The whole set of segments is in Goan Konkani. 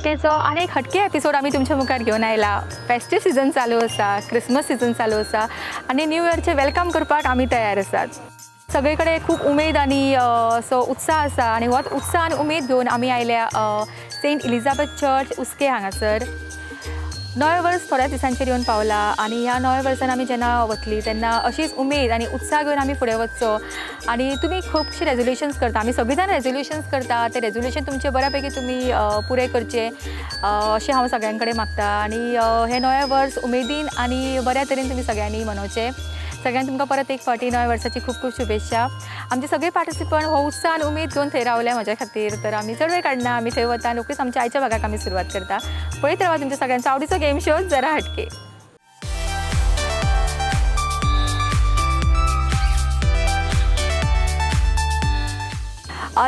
हटकेचो आनी एक हटके एपिसोड आमी तुमच्या मुखार घेवन आयला. फेस्टीव सिजन चालू आसा, क्रिसमस सिजन चालू आसा आनी न्यू इयरचें welcome करपाक आमी तयार आसात. सगळे कडेन खूब उमेद आनी असो उत्साह आसा आनी होच उत्साह आनी उमेद घेवन आमी आयल्या सेंट इलिजाबेथ चर्च उसके हांगासर. नवें वर्स थोड्या दिसांचेर येवन पावला आनी ह्या नव्या वर्सान आमी जेन्ना वतली तेन्ना अशीच उमेद आनी उत्साह घेवन आमी फुडें वचचो. आनी तुमी खुबशे रेजोल्युशन्स करता, आमी सगळीं जाण रेजोल्युशन्स करता, ते रेजोल्युशन तुमचे बऱ्या पैकी तुमी पुरें करचें अशें हांव सगळ्यां कडेन मागता. आनी हें नवें वर्स उमेदीन आनी बऱ्या तरेन तुमी सगळ्यांनी मनोवचें. सगळ्यांक तुमकां परत एक फावटी नव्या वर्साची खूब खूब शुभेच्छा. आमचे सगळे पार्टिसिपंट हो उत्साह आनी उमेद घेवन थंय रावल्या म्हज्या खातीर. तर आमी चड वेळ काडना, आमी थंय वता रोखडीच आमच्या आयच्या भागाक आमी सुरवात करता. पळयत रावा तुमच्या सगळ्यांचो आवडीचो गेम शो जरा हटके.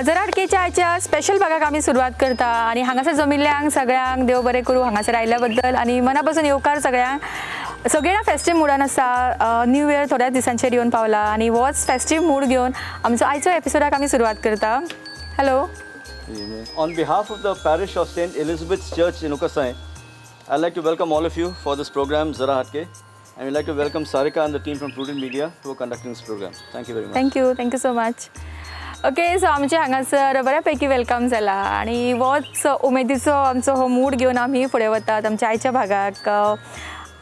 जरा हटकेच्या आयच्या स्पेशल भागाक आमी सुरवात करता आनी हांगासर जमिल्ल्यांक सगळ्यांक देव बरें करूं हांगासर आयिल्ल्या बद्दल आनी मना पासून येवकार सगळ्यांक. सगळ्या फेस्टीव मुडान आसा, न्यू इयर थोड्या दिसांचेर येवन पावला आनी होच फेस्टीव मूड घेवन आमचो आयचो एपिसोडाक आमी सुरवात करता. Hello. On behalf of the parish of Saint Elizabeth's Church in Ucassaim, I'd like to welcome all of you for this program Zara Hatke, and we'd like to welcome Sarika and the team from Prudent Media who are conducting this program. Thank you very much. Thank you, thank you so much. Okay, so आमचे हांगासर बऱ्या पैकी welcome जाला आनी होच उमेदीचो आमचो हो मूड घेवन आमी फुडें वतात आमच्या आयच्या भागाक.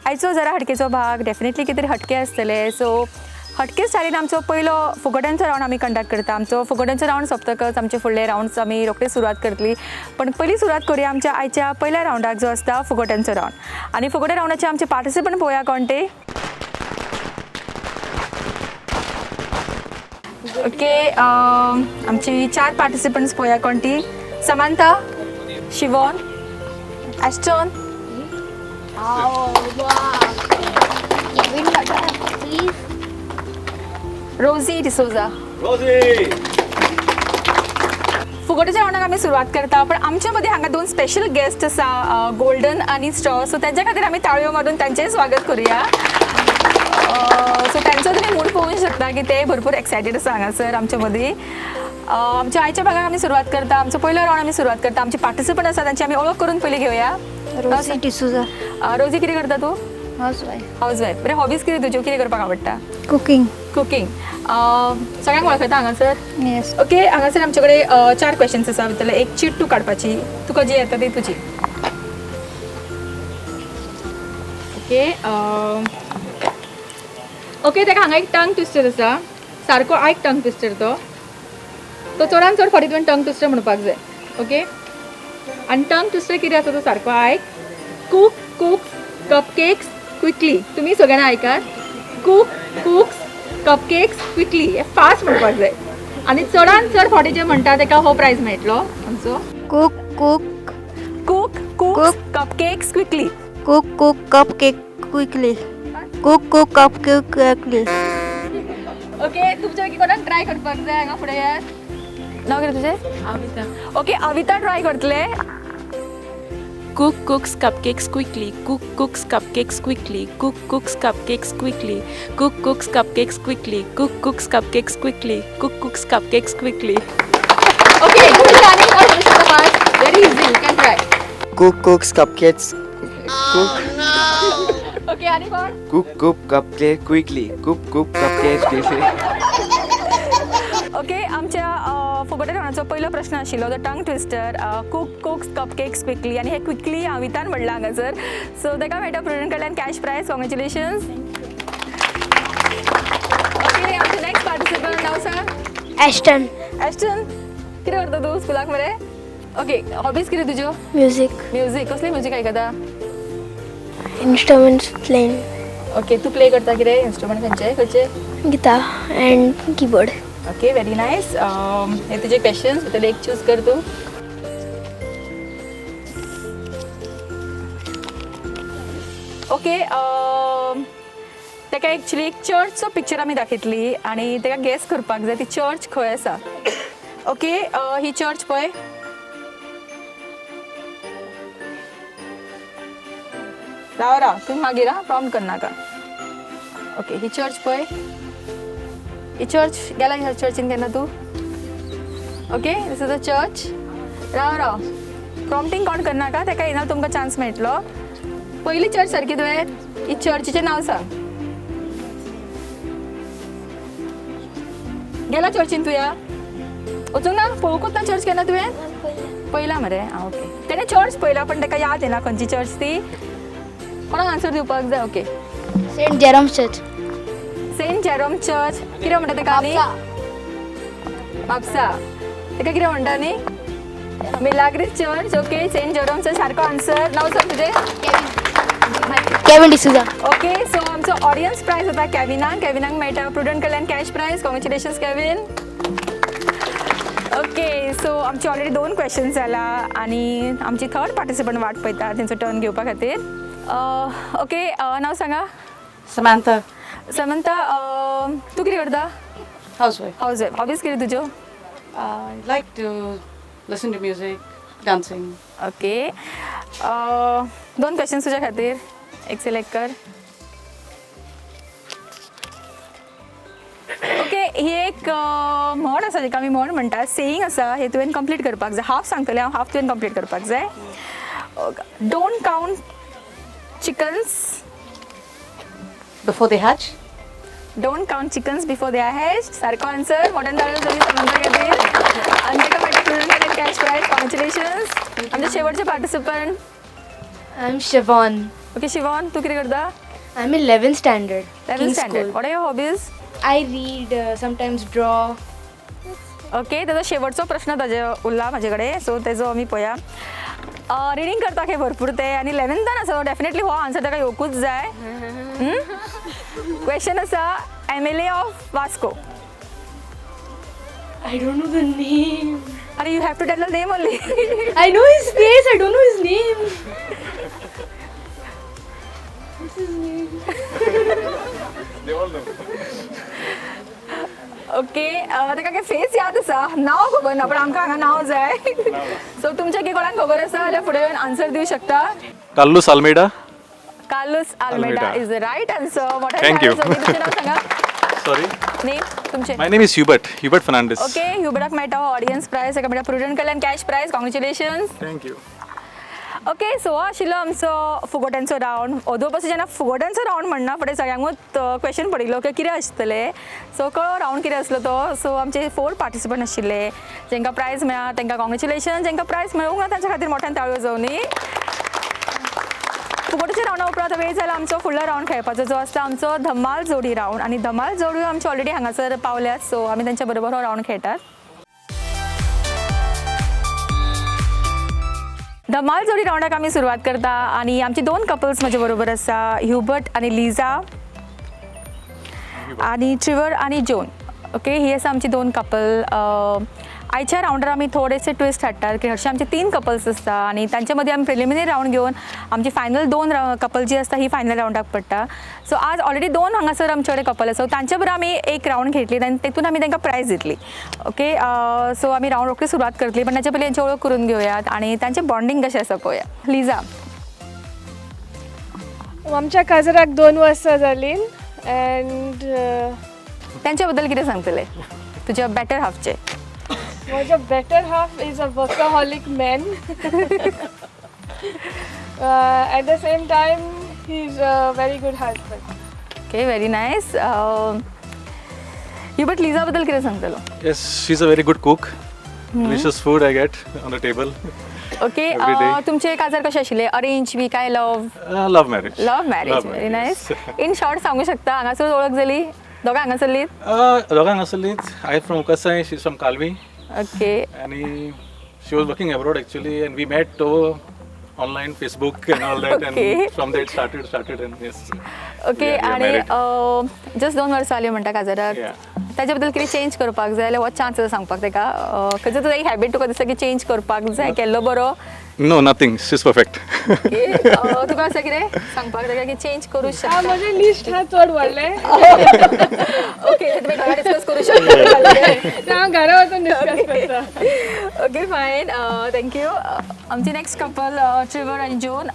आयचो जरा हटकेचो भाग डेफिनेटली कितें तरी हटके आसतले. सो हटके स्टायलीन आमचो पयलो फुगड्यांचो रावंड आमी कंडक्ट करता. आमचो फुगड्यांचो रावंड सोंपतकच आमचे फुडले रावंड्स आमी रोखडे सुरवात करतली, पण पयली सुरवात करूया आमच्या आयच्या पयल्या रावंडाक जो आसता फुगड्यांचो रावंड. आनी फुगड्या रावंडाचे आमचे पार्टिसिपंट पळोवया कोण ते. ओके, आमची चार पार्टिसिपंट्स पळोवया कोण ती. Samantha, Shivon, Ashton. Rosie D'Souza. Rosie. फुगोट्याच्या रावंडाक आमी सुरवात करता, पण आमच्या मदीं हांगा दोन स्पेशल गेस्ट आसा, गोल्डन आनी स्ट्रॉ. सो तांच्या खातीर आमी ताळयो मारून तांचें स्वागत करूया. सो तांचो तुमी मूड पळोवंक शकता की ते भरपूर एक्सायटेड आसा हांगासर आमच्या मदीं. आमच्या आयच्या भागाक आमी सुरवात करता. आमचो पयलो रावंड आमी सुरवात करता. आमचे पार्टिसिपंट आसा तांची आमी वळख करून पयलीं घेवया. रोजी डिसोजा. रोजी, कितें करता तूं? हाऊसवायफ. हाऊसवायफ. बरें, हॉबीज कितें तुज्यो, कितें करपाक आवडटा? कुकींग. कुकींग. सगळ्यांक वळखता हांगासर? येस. ओके, हांगासर आमचे कडेन चार क्वेश्चन्स आसा. भितरले एक चीट तूं काडपाची, तुका जी येता ती तुजी. ओके ओके, ताका हांगा एक टंग ट्विस्टर आसा. सारको आयक टंग ट्विस्टर तो तो चडान चड फावटी तुवें टंग ट्विस्टर म्हणपाक जाय. ओके, आनी टंग ट्विस्टर कितें आसा तो सारको आयक. Cook कुक्स cupcakes quickly. तुमी सगळ्यांना आयकात. कुक कुक्स कपकेक्स क्विकली हे फास्ट म्हणपाक जाय आनी चडान चड फावटी जे म्हणटा ताका हो प्रायज मेळटलो आमचो. Cook cook cook cooks cupcakes quickly. Cook cook cupcake quickly. Cook cook cupcake quickly. Okay, तुमच्या पैकी कोणाक ट्राय करपाक जाय हांगा फुडें येयात. नांव कितें तुजें? अविता. ओके, अविता ट्राय करतले. Cook cooks cupcakes quickly. Cook cooks cupcakes quickly. Cook cooks cupcakes quickly. Cook cooks cupcakes quickly. Cook cooks cupcakes quickly. Cook cooks cupcakes quickly. Okay, very easy, you can try. Cook cooks cupcakes cook. Okay, आनी कोण? Cook cook cupcake quickly. Cook cook cupcake quickly. Okay, आमच्या फुगोट्या रावंडाचो पयलो प्रश्न आशिल्लो the tongue twister, cook cooks cupcakes quickly. आनी हे क्विकली अवितान म्हणलां हांगासर. सो ताका मेळटा प्रुडंट कडल्यान कॅश प्रायज. कॉंग्रेच्युलेशन्स. ओके, आमचे नेक्स्ट पार्टिसिपंट नांव सांग. एश्टन. एश्टन, कितें करता तूं स्कुलाक मरे? ओके, हॉबीज कितें तुज्यो? म्युजीक. म्युजीक. कसलें म्युजीक आयकता? Instruments playing. Okay, तूं प्ले करता कितें इन्स्ट्रुमेंट? खंयचे खंयचे? Guitar and keyboard. Okay, very nice. हे तुजे क्वेश्चन्स भितरले एक चूज कर तूं. ओके, ताका एक्चुली एक चर्चचो पिक्चर आमी दाखयतली आनी ताका गेस करपाक जाय ती चर्च खंय आसा. ओके, ही चर्च पळय. राव राव, तुमी मागीर आं, प्रॉम्प्ट करनाका. ओके, ही चर्च पळय. ही चर्च गेला ह्या चर्चीन केन्ना तूं? Okay, this is a church. राव राव, प्रॉम्प्टींग कोण करनाका, ताका येना तुमकां चान्स मेळटलो. पयली चर्च सारकी तुवें ही चर्चीचें नांव सांग. गेला चर्चीन तुया वचूंक ना, पळोवंकूच ना चर्च केन्ना तुवें? पयला मरे. आं ओके, तेणें चर्च पळयला पण ताका याद येना खंयची चर्च ती. कोणाक आन्सर दिवपाक जाय? Okay, Saint Jerome church. Saint Jerome church कितें म्हणटा ताका? न्ही म्हापसा ताका कितें म्हणटा न्ही? Milagres church. Okay, Saint Jerome church सारको आन्सर. नांव सांग तुजें. केविन डिसुजा. ओके, सो आमचो ऑडियन्स प्रायज जाता केविनाक. केविनाक मेळटा प्रुडंट कडल्यान cash prize. Congratulations Kevin. Okay, so आमचे ऑलरेडी 2 क्वेश्चन्स जाला आनी आमची थर्ड पार्टिसिपंट वाट पळयता तेंचो टर्न घेवपा खातीर. ओके, नांव सांगा. Samantha. Samantha, तूं कितें करता? Housewife. Housewife. Hobbies कितें तुज्यो? I like to listen to music, dancing. Okay, 2 questions तुज्या खातीर, एक सिलेक्ट कर. ओके, ही एक म्हण आसा जेका आमी म्हण म्हणटा, सेईंग आसा, हे तुवें कंप्लीट करपाक जाय. हाफ सांगतलें हांव, हाफ तुवें कंप्लीट करपाक जाय. Don't count chickens before they hatch. Don't count chickens before they hatch. सारको आन्सर. मोठ्यान ताळयो जाली समंता खातीर. आनी ताका मेळटा प्रुडंट कॅश प्रायज. कॉंग्रेच्युलेशन्स. आमचे शेवटचे participant. I am Shivon. Okay Shivon, तूं कितें करता? I am 11th standard. 11th standard. What are your hobbies? I read, sometimes draw. Okay, ताजो शेवटचो प्रश्न ताजे उरला म्हाजे कडेन, सो तेजो आमी पळया. रिडींग करता खंय भरपूर ते आनी 11थान आसा, डेफिनेटली हो आन्सर ताका येवकूच जाय. क्वेश्चन आसा MLA of Vasco. I don't know the name. अरे you have to tell the name only. I know his face, I don't know his name. What's his name? They all know. Okay, ताका काय फेस याद आसा, नांव खबर ना, पण आमकां हांगा नांव जाय. सो तुमच्या की कोणाक खबर आसा जाल्यार फुडें येवन आन्सर दिवं शकता. Carlos Almeida. Carlos Almeida is the right answer. Thank you. तुमचें नांव सांगा. सॉरी, नेम तुमचें? My name is Hubert, Hubert Fernandes. Okay, ह्युबर्टाक मेळटा हो ऑडियन्स प्रायज, ताका मेळटा प्रुडंट कडल्यान cash prize. Congratulations. Thank you. Okay, so आशिल्लो आमचो फुगोट्यांचो रावंड. ओदो पासून जेन्ना फुगोट्यांचो रावंड म्हणना फुडें सगळ्यांकूच क्वेश्चन पडिल्लो की कितें आसतलें. सो कळ्ळो रावंड कितें आसलो तो. सो आमचे 4 पार्टिसिपंट आशिल्ले, जांकां प्रायज मेळ्ळा तांकां कॉंग्रेच्युलेशन, जांकां प्रायज मेळूंक ना तांच्या खातीर मोठ्यान ताळयो जावनी. फुगोट्याच्या रावंडा उपरांत वेळ जाला आमचो फुडलो रावंड खेळपाचो, जो आसता आमचो धमाल जोडी रावंड. आनी धमाल जोडी आमची ऑलरेडी हांगासर पावल्यात, सो आमी तांच्या बरोबर हो रावंड खेळटात. धमाल जोडी रावंडाक आमी सुरवात करता आनी आमची 2 कपल्स म्हजे बरोबर आसा, ह्युबर्ट आनी लिजा आनी ट्रिवर आनी जोन. ओके, ही आसा आमची 2 कपल. आयच्या रावंडार आमी थोडेसे ट्विस्ट हाडटात की हरशीं आमचे 3 कपल्स आसता आनी तांचे मदीं आमी प्रिलिमिनरी रावंड घेवन आमची फायनल 2 कपल जी आसता ही फायनल रावंडाक पडटा. सो आज ऑलरेडी 2 हांगासर आमचे कडेन कपल आसा, तांचे बरोबर आमी एक रावंड घेतली आनी तेतून आमी तांकां प्रायज दितली. ओके, सो आमी रावंड रोखडी सुरवात करतली, पण ताचे पयलीं तांची वळख करून घेवयात आनी तांचें बॉन्डींग कशें आसा पळोवया. लिजा, आमच्या काजराक 2 वर्सां जालीं एंड तांच्या बद्दल कितें सांगतलें तुज्या बेटर हाफचें? म्हजो better half is a workaholic man. At the same time he is a very good husband. Okay, very nice. Hubert, Liza बद्दल कितें सांगतलो? Yes, she is a very good cook. Delicious food I get on the table. Okay, तुमचे काजार कशें आशिल्ले? अरेंज बी काय love? Love marriage. Love marriage, very nice. In short सांगू शकता, हांगासर वळख जाली? दोगां हांगासरलीं? दोगां हांगासरलींच. I from Unkasai, she is from Calvi. Okay. And she was working abroad actually, and we met over online, Facebook and all that. Okay. And from there it started and yes. Okay, आणि जस्ट 2 वर्सां आली म्हणटा काजराक. ताजे बद्दल कितें चेंज करपाक जाय जाल्यार हो चान्स आसा सांगपाक ताका? खंयचो तुजो एक हॅबीट तुका दिसता की चेंज करपाक जाय, केल्लो बरो? No, nothing. She is perfect. Okay, तुका आसा कितें सांगपाक ताका की चेंज करूं शकता? म्हजें लिस्ट हा चड व्हडलें. ओके, तुमी घरा डिस्कस करूं शकता. हांव घरा वचून डिस्कस करता. Okay, fine, thank you. आमची नेक्स्ट कपल ट्रिवर आनी जोन.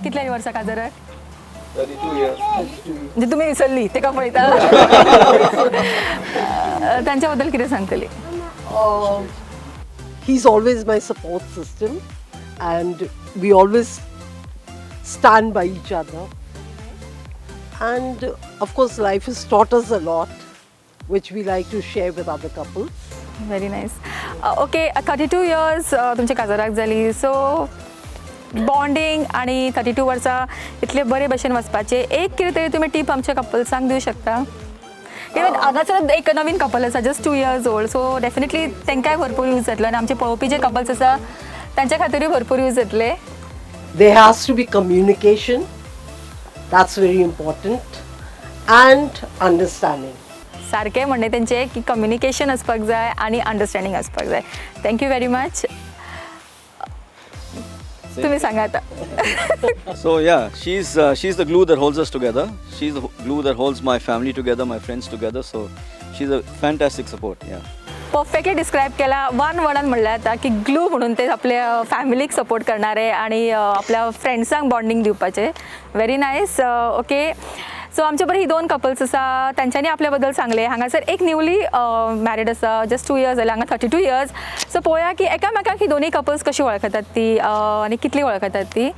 कितल्या वर्सां काजराक? 32 years. म्हणजे तुमी विसरली तेका पळयता. तांच्या बद्दल कितें सांगतली? He is always my support system. And we always stand by each other. And of course, life has taught us a lot, which we like to share with other couples. Very nice. Okay, 32 years तुमच्या काजाराक जाली, सो बॉन्डिंग आनी 32 वर्सां इतले बरे भशेन वचपाचें एक कितें तरी तुमी टीप आमच्या कपल्सांक दिवं शकता? इवन हांगासर एक नवीन कपल आसा, just 2 years old, so definitely तांकांय भरपूर यूज जातलो आनी आमचे पळोवपी जे कपल्स आसा तांच्या खातीरूय भरपूर यूज जातले. There has to be communication, that's very important, and understanding. सारकें म्हणणें तेंचें की कम्युनिकेशन आसपाक जाय आनी अंडरस्टँडींग आसपाक जाय. Thank you very much. तुम्ही सांगा आता. So yeah, she's the glue that holds us together. She's the glue that holds my family together, my friends together. So she's a fantastic support. Yeah. Perfectly describe केला. वन वर्डान म्हणल्यार जाता की ग्लू म्हणून ते आपल्या फॅमिलीक सपोर्ट करणारे आणि आपल्या फ्रेंड्सांक बॉन्डिंग दिवपाचे. Very nice. Okay, सो आमचे बरोबर ही दोन कपल्स आसा, तांच्यांनी आपल्या बद्दल सांगलें. हांगासर एक न्यूली मॅरीड आसा, जस्ट 2 इयर्स जाले, हांगा 32 इयर्स. सो पळोवया की एकामेकाक ही दोनूय कपल्स कशी वळखतात ती आनी कितली वळखतात ती.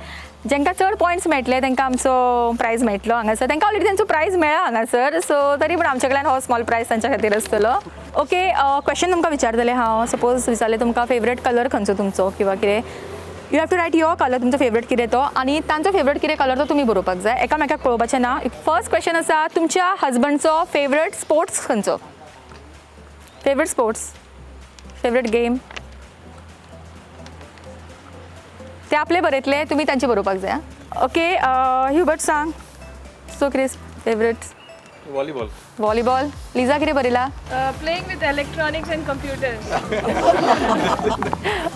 जांकां चड पॉयंट्स मेळटले तांकां आमचो प्रायज मेळटलो हांगासर. तांकां ऑलरेडी तांचो प्रायज मेळ्ळा हांगासर, सो तरी पूण आमच्या कडल्यान हो स्मॉल प्रायज तांच्या खातीर आसतलो. ओके, क्वेश्चन तुमकां विचारतलें हांव. सपोज विचारलें तुमकां फेवरेट कलर खंयचो तुमचो किंवा कितें, you have to write your colour, तुमचो फेवरेट कितें तो आनी तांचो फेवरेट कितें कलर तो तुमी बरोवपाक जाय, एकामेकाक पळोवपाचें ना. फर्स्ट क्वेश्चन आसा, तुमच्या हजबंडचो फेवरेट स्पोर्ट्स खंयचो? फेवरेट स्पोर्ट्स, फेवरेट गेम, ते आपले बरयतले, तुमी तांचे बरोवपाक जाय. ओके, ह्युबर्ट सांग, सो कितें फेवरेट? Volleyball. Volleyball. Liza कितें बरयला? Playing with electronics and computers.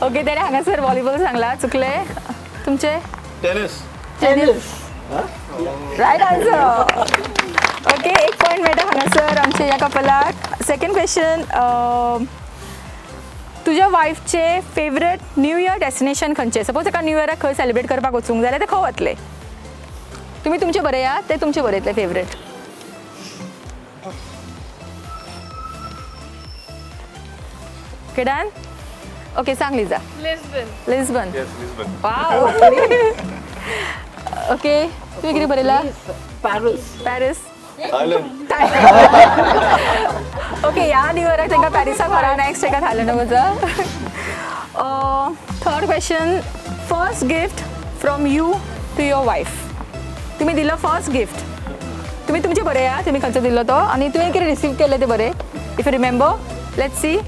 Okay, ताणें हांगासर व्हॉलीबॉल सांगला, चुकले. तुमचे? Tennis. Tennis, right answer. Okay, एक पॉयंट मेळटा हांगासर आमच्या ह्या कपलाक. सेकंड क्वेश्चन, तुज्या वायफचे फेवरेट न्यू इयर डेस्टिनेशन खंयचें? सपोज ताका न्यू इयराक खंय सेलिब्रेट करपाक वचूंक जाय जाल्यार ते खंय वतले? तुमी तुमचें बरयात, ते तुमचें बरयतले फेवरेट. Okay, done? Okay, सांग Liza. Lisbon. Lisbon. Yes, Lisbon. Wow. Okay, तुम्ही कितें बरयला? Paris. Paris. Thailand. Okay, ह्या न्यू इयराक तांकां पॅरिसाक व्हरा, नॅक्स्ट एका थायलंडाक वचा. Third question, first gift from you to your wife. तुमी दिलो फर्स्ट गिफ्ट, तुमी तुमचें बरया, तुमी खंयचो दिल्लो तो आनी तुवें कितें रिसीव केलें तें बरय, if you remember. Let's see.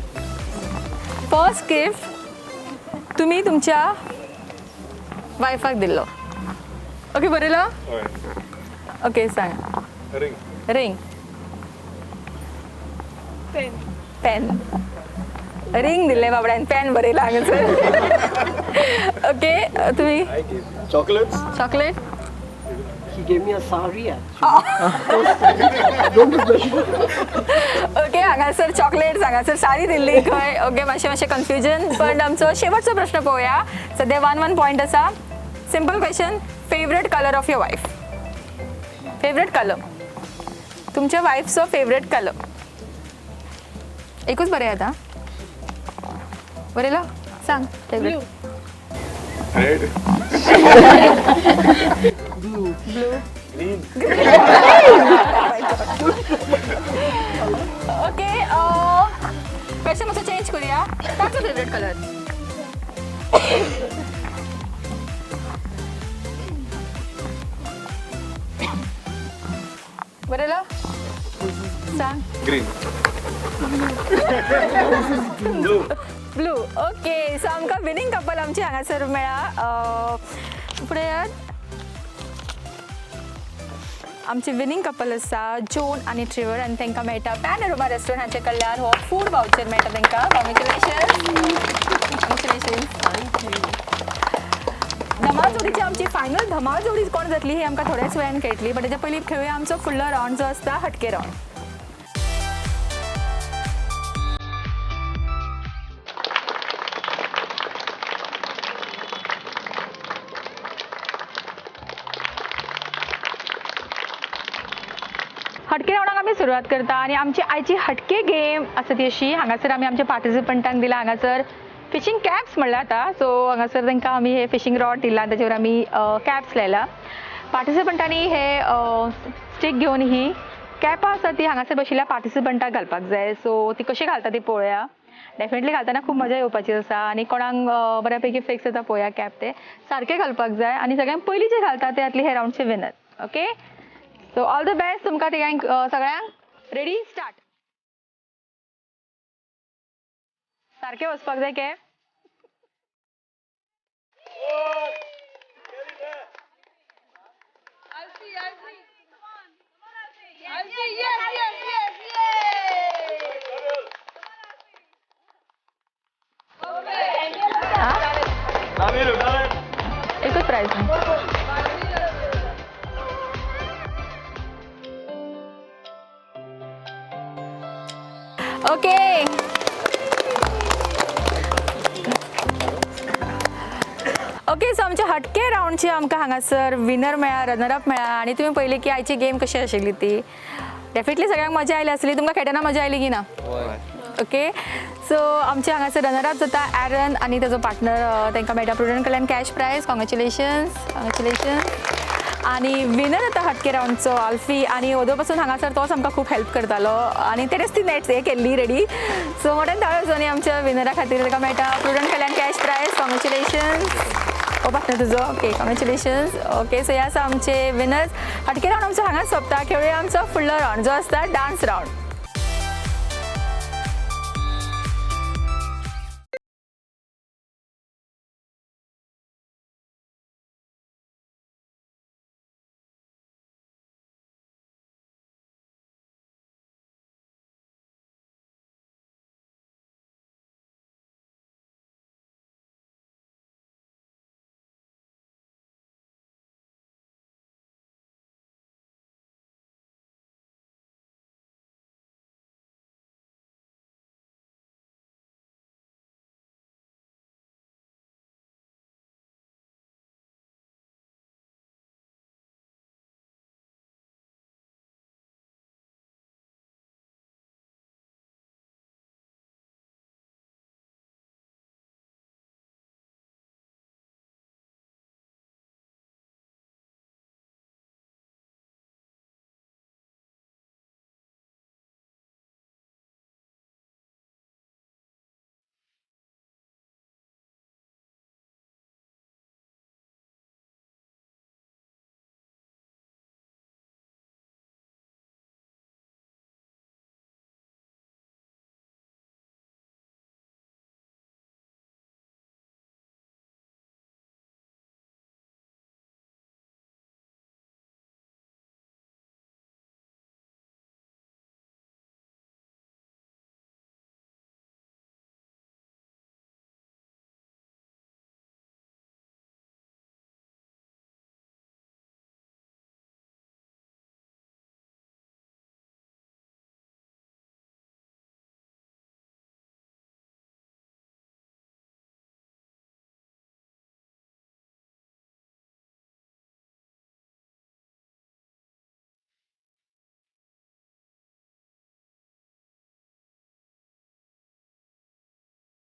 First gift तुमी तुमच्या वायफाक दिल्लो. ओके, बरयलो? ओके, सांगा. Ring. Ring. Pen. Pen. Ring दिल्लें बाबड्यान, पेन बरयला हांगासर. ओके, तुमी? Chocolates. Chocolate. He gave me a sari actually. Don't remember. Okay, हांगासर चॉकलेट्स, हांगासर साडी दिल्ली खंय. ओके, मातशें मातशें कन्फ्युजन, पण आमचो शेवटचो प्रश्न पळोवया. सद्या 1-1 पॉयंट आसा. Simple question, favourite colour of your wife. Favourite colour, तुमच्या वायफचो फेवरेट कलर. एकूच बरय आतां, बरयलो? सांग. Favourite. Red. Blue. Blue. Green. Okay, question मातसो चेंज करूया. ताचो फेवरेट कलर. बरयलो? सांग. Green. Blue. Blue. Okay, so आमकां विनींग कपल आमची हांगासर मेळ्ळा. फुडें येयात. आमचे विनींग कपल आसा जोन आनी ट्रिवर, आनी तांकां मेळटा पॅनोरमा रेस्टॉरंट हांचे कडल्यान हो फूड वावचर मेळटा तांकां. कॉंग्रेच्युलेशन. कॉंग्रेच्युलेशन. धमाल जोडीची आमची फायनल धमाल जोडी कोण जातली ही आमकां थोड्याच वेळान कळटली, बट तेच्या पयलीं खेळुया आमचो फुडलो रावंड जो आसता हटके रावंड. हटके रावंडाक आमी सुरवात करता आनी आमची आयची हटके गेम आसा ती अशी. हांगासर आमी आमच्या पार्टिसिपंटांक दिला हांगासर फिशींग कॅप्स म्हणल्यार आतां. सो हांगासर तांकां आमी हे फिशींग रॉड दिला, ताचेर आमी कॅप्स लायला. पार्टिसिपंटांनी हे स्टीक घेवन ही कॅपां आसा ती हांगासर बशिल्ल्या पार्टिसिपंटाक घालपाक जाय. सो ती कशी घालता ती पळोवया. डेफिनेटली घालतना खूब मजा येवपाची आसा आनी कोणाक बऱ्या पैकी फिक्स जाता पळोवया. कॅप ते सारके घालपाक जाय आनी सगळ्यांक पयलीं जे घालता ते जातली हे रावंडचे winner. Okay, so all the best तुमकां तिगांक सगळ्यांक. Ready, start. सारके वचपाक जाय कॅप. एकच प्राइज. ओके ओके, सो आमच्या हटके रावंडचे आमकां हांगासर विनर मेळ्ळा, रनर अप मेळ्ळा. आनी तुमी पळयली की आयची गेम कशी आशिल्ली ती. डेफिनेटली सगळ्यांक मजा आयली आसली. तुमकां खेळटना मजा आयली की ना? ओके, सो आमचे हांगासर रनर अप जाता एरन आनी ताजो पार्टनर, तांकां मेळटा प्रुडंट कडल्यान कॅश प्रायज. Congratulations, congratulations. आनी विनर जाता हटके रावंडचो आल्फी, आनी ओदो पासून हांगासर तोच आमकां खूब हेल्प करतालो आनी तेणेच ती नॅट्स हे केल्ली रेडी. सो मोठ्यान ताळयो जावनी आमच्या विनरा खातीर. ताका मेळटा प्रुडंट कडल्यान कॅश प्रायज. कॉंग्रेच्युलेशन्स. ओ पार्टनर तुजो. Okay, congratulations. ओके, सो हे आसा आमचे विनर्स. हटके रावंड आमचो हांगाच सोंपता. खेळुया आमचो फुडलो रावंड जो आसता डान्स रावंड.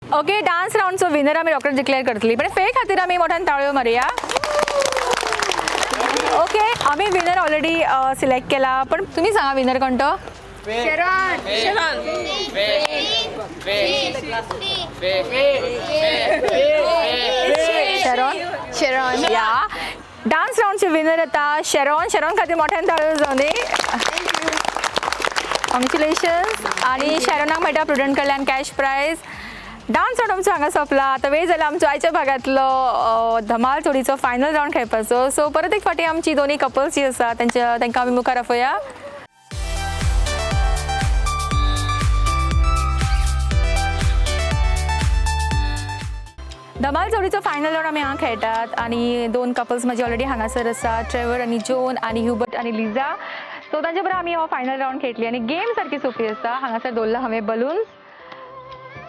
ओके, डान्स रावंडचो विनर आमी रोखडेच डिक्लेअर करतली, पण फे खातीर आमी मोठ्यान ताळयो मारुया. ओके, आमी विनर ऑलरेडी सिलेक्ट केला, पण तुमी सांगा विनर कोण तो? शेरॉन. शेरॉन. शेरॉन. या डान्स रावंडचे विनर जाता शेरॉन. शेरॉन खातीर मोठ्यान ताळयो जावनी. कॉंग्रेच्युलेशन्स. आनी शेरॉनाक मेळटा प्रुडंट कडल्यान कॅश प्रायज. डान्स रावंड आमचो हांगा सोंपला. आतां वेळ जाला आमचो आयच्या भागांतलो धमाल जोडीचो फायनल रावंड खेळपाचो. सो परत एक फावटी आमची दोनी कपल्स जी आसा तांकां आमी मुखार आपोवया. धमाल जोडीचो फायनल रावंड आमी हांगा खेळटात आनी दोन कपल्स म्हजी ऑलरेडी हांगासर आसा, ट्रेवर आनी जोन आनी ह्युबर्ट आनी लिझा. सो तांचे बरोबर आमी हो फायनल रावंड खेळटली आनी गेम सारकी सोंपी आसा. हांगासर दवरला हांवें बलून्स.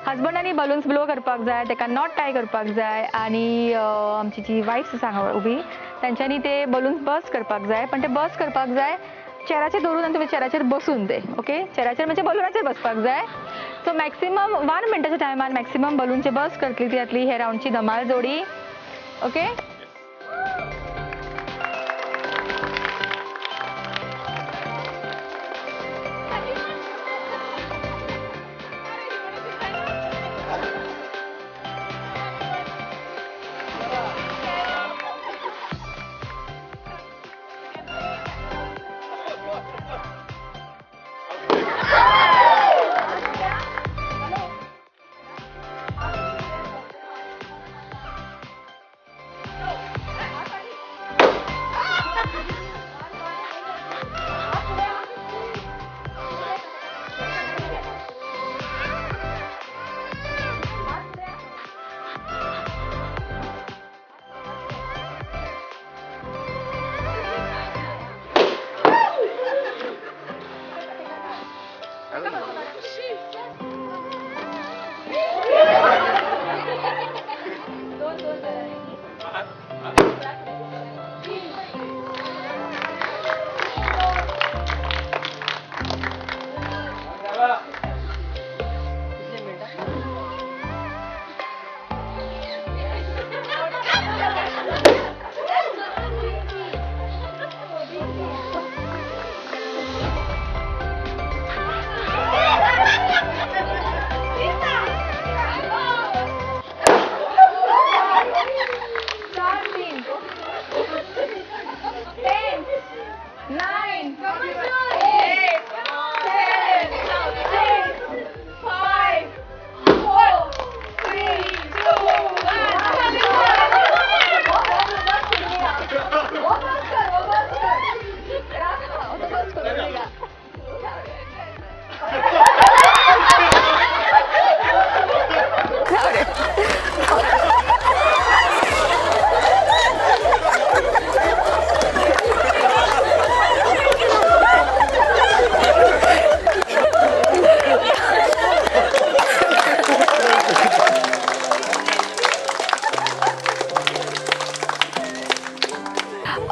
हजबंडांनी बलून्स ब्लो करपाक जाय, ताका not टाय करपाक जाय आनी आमची जी वायफ्स आसा हांगा उबी तांच्यांनी ते बलून्स बर्स्ट करपाक जाय. पण ते बर्स्ट करपाक जाय चेराचेर दवरून आनी तुमी चेराचेर बसून ते. ओके, चेराचेर म्हणजे बलुनाचेर बसपाक जाय. सो मॅक्सिमम 1 मिनटाच्या टायमान मॅक्सिमम बलूनचे बस करतली ती जातली हे रावंडची धमाल जोडी. ओके,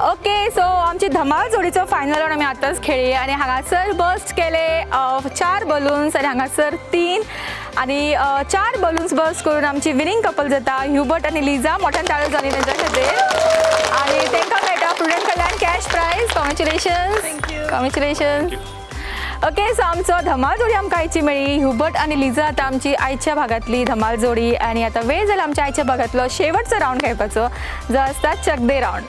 ओके, सो आमची धमाल जोडीचो फायनल रावंड आमी आतांच खेळ्ळी आनी हांगासर बस्ट केले 4 बलून्स आनी हांगासर 3 आनी 4 बलून्स बस्ट करून आमची विनींग कपल जाता ह्युबर्ट आनी लिजा. मोठ्यान ताळयो जाली तेंच्या खातीर आनी तांकां मेळटा प्रुडंट कडल्यान cash prize. Congratulations. Congratulations. Okay, so आमचो धमाल जोडी आमकां आयची मेळ्ळी. ह्युबर्ट आनी लिजा आतां आमची आयच्या भागांतली धमाल जोडी आनी आतां वेळ जाला आमच्या आयच्या भागांतलो शेवटचो रावंड खेळपाचो जो आसता चकदे रावंड.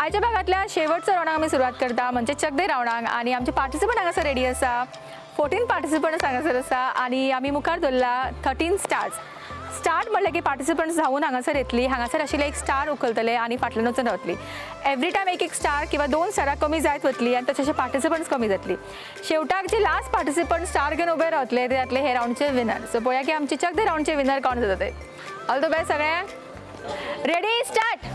आयच्या भागांतल्या शेवटचो रावंडाक आमी सुरवात करता म्हणजे चकदे रावंडाक आनी आमचे पार्टिसिपंट हांगासर रेडी आसा. 14 पार्टिसिपंट्स हांगासर आसा आनी आमी मुखार दवरला 13 स्टार्स. स्टार्ट म्हणलें की पार्टिसिपंट्स धांवून हांगासर येतली, हांगासर आशिल्ले एक स्टार उखलतले आनी फाटल्यान वचून रावतली. एवरी टायम एक एक स्टार किंवा 2 स्टारां कमी जायत वतली आनी तशें पार्टिसिपंट्स कमी जातली. शेवटाक जे लास्ट पार्टिसिपंट स्टार घेवन उबे रावतले ते जातले हे रावंडचे विनर. सो पळोवया की आमचे चकदे रावंडचे विनर कोण जाता ते. ऑल the best सगळ्यांक. Ready start.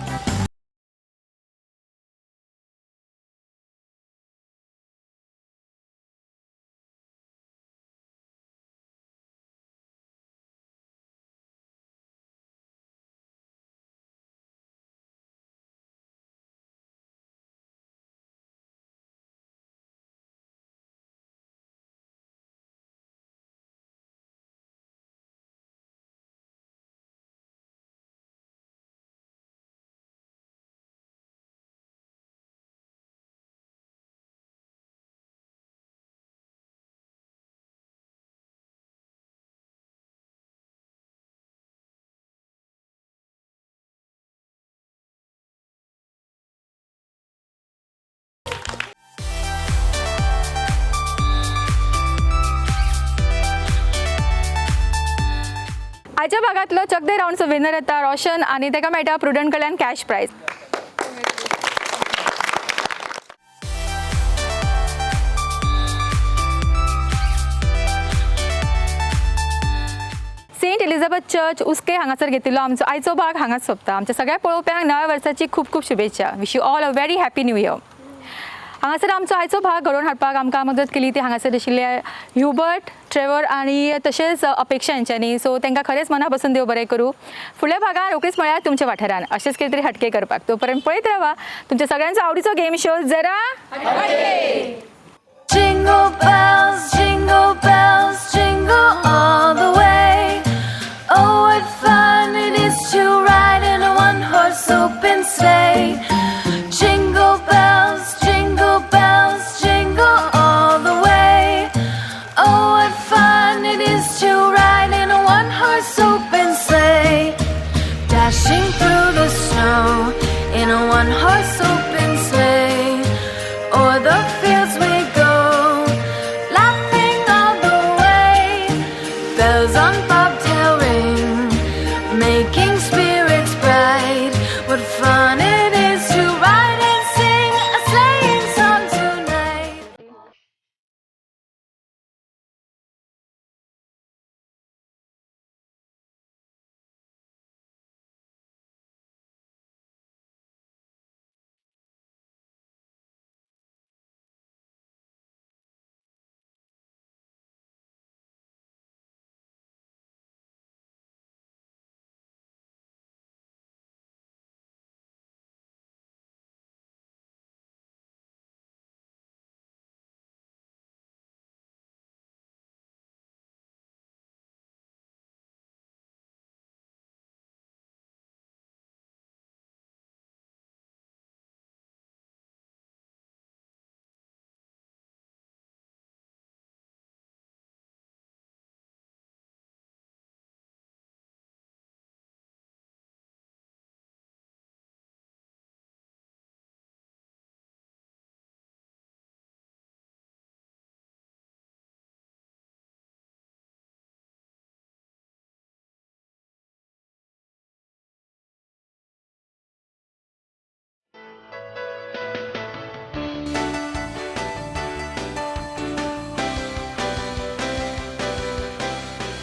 आयच्या भागांतलो चकदे रावंडचो विनर येता रोशन आनी ताका मेळटा प्रुडंट कडल्यान cash prize. Saint Elizabeth church Usque हांगासर घेतिल्लो आमचो आयचो भाग हांगाच सोंपता. आमच्या सगळ्या पळोवप्यांक नव्या वर्साची खूब खूब शुभेच्छा. Wish you all a very happy new year. हांगासर आमचो आयचो भाग घडोवन हाडपाक आमकां मदत केली ती हांगासर आशिल्ले ह्युबर्ट, ट्रेवर आनी तशेंच अपेक्षा यांच्यांनी. सो तांकां खरेंच मना पसून देव बरें करूं. फुडल्या भागान रोखडीच म्हळ्यार तुमच्या वाठारान अशेंच कितें तरी हटके करपाक. तो पर्यंत पळयत रावा तुमच्या सगळ्यांचो आवडीचो गेम शो जरा Jingle bells, jingle bells, jingle all the way. Oh, what fun it is to ride in a one horse open sleigh. Jingle bells, jingle bells, jingle all the way. Oh, what fun it is to ride in a one horse open sleigh. Dashing through the snow in a one horse open sleigh. O'er the fields we go, laughing all the way. Bells on